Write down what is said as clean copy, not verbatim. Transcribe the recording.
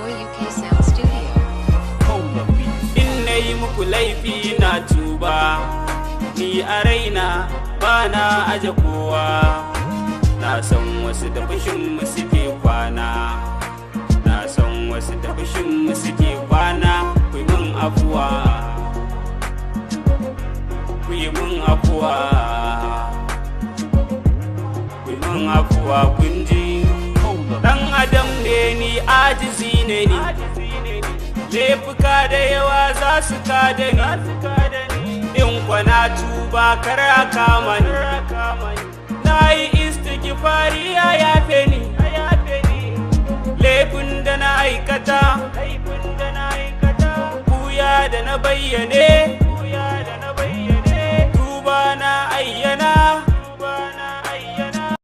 Joy UK Sound Studio. Cola Beats. In na yi muku laifi, na tuba. Ni a raina ba na aje kowa. Na san wasu da fushin mu suke kwana, na san wasu da fushin mu suke kwana. Ku yi mun afuwa, ku yi mun afuwa, ku yi mun afuwa. Kun ji, dan adam ne ni, ajizi ne ni. Laifuka da yawa za su kada ni. In kwana tuba, kar a kama ni. Na yi istighfari, ya yafe ni. Laifin da na aikata, buya da na bayyane.